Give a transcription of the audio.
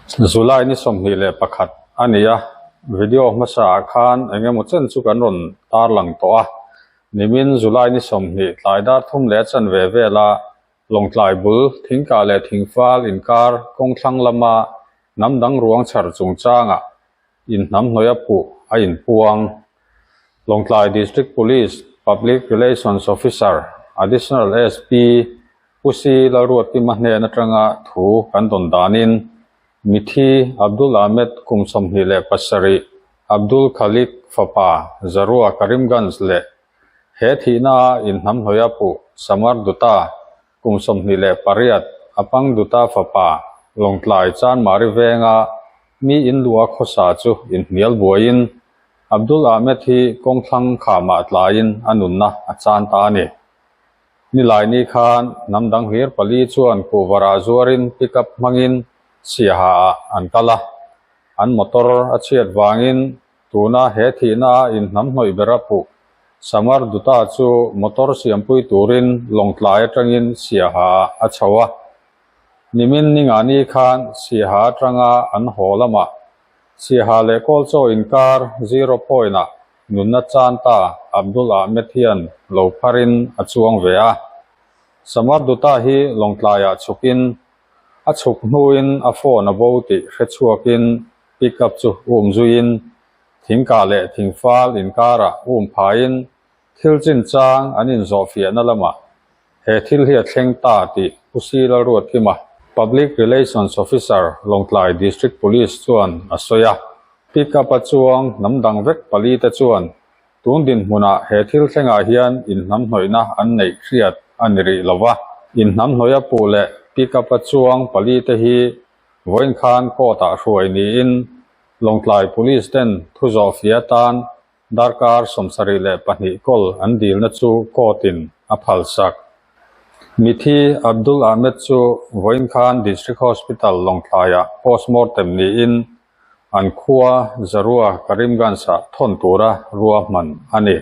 July ni 21 a ni a, video hmasa ah khan eng emaw chen chu kan rawn tarlang tawh a, nimin July ni 20 tlai dar thum leh a chanve vela Lawngtlai bul thingkah leh thingfal inkar kawng thlang lama hnam dang ruang chhar chungchangah inhnamhnawih a puh a inpuang. Lawngtlai District Police Public Relations Officer Additional SP Pu Si Lalruatkima hnen atanga thu kan dawn danin Mithi Abdul Ahmed kum 27, Abdul Khalik fapa Zarua Karimganj leh He thihna a inhnamhnawih a puh Samar Dutta, kum 28, Apang Dutta fapa, Lawngtlai Chanmari venga mi in luh a khawsa chu inhnial buaiin Abdul Ahmed hi kawngthlang khamah tlaiin a nunna a chan ta a ni. Nilaini khan hnam dang hlir pali chuan kuhvarah zuarin pickup hmangin Siaha ah an kal a, an motor a chhiat vangin Tuna he thihna a inhnamhnawih ber a puh. Samar Dutta chu motor siampui turin Lawngtlai atangin Siaha ah a chho a. Nimin Ningani khan Siaha atanga an haw lamah Siaha leh Kawlchaw inkar Zero Point ah nunna chan ta Abdul Ahmed hian lo pharin a chuang ve a. Samar Dutta hi Lawngtlaiah chhukin a chhuk hnuin a phone a bo tih hrechhuakin Pickup chu um zuiin thingkah leh thingfal inkarah um phaiin thil chinchang an inzawhfiahna lamah he thil hi a thleng ta tih Pu Si Lalruatkima, Public Relations Officer, Lawngtlai District Police chuan a sawi a. Pickup a chuang hnam dang vek pali te chuan tun dinhmunah he thil thlengah hian inhnamhnawihna an neih hriat a ni rih lo va. Inhnamhnawih a puh leh pickup a chuang pali te hi Vawiin khan court-ah hruai niin Lawngtlai Police ten thu zawhfia atan darkar 72 kawl an dilna chu court-in a phalsak. Mithi Abdul Ahmed chu vawiin khan District Hospital Lawngtlaiah postmortem niin an khua Zarua Karimganj-ah thawn tura ruahman a ni.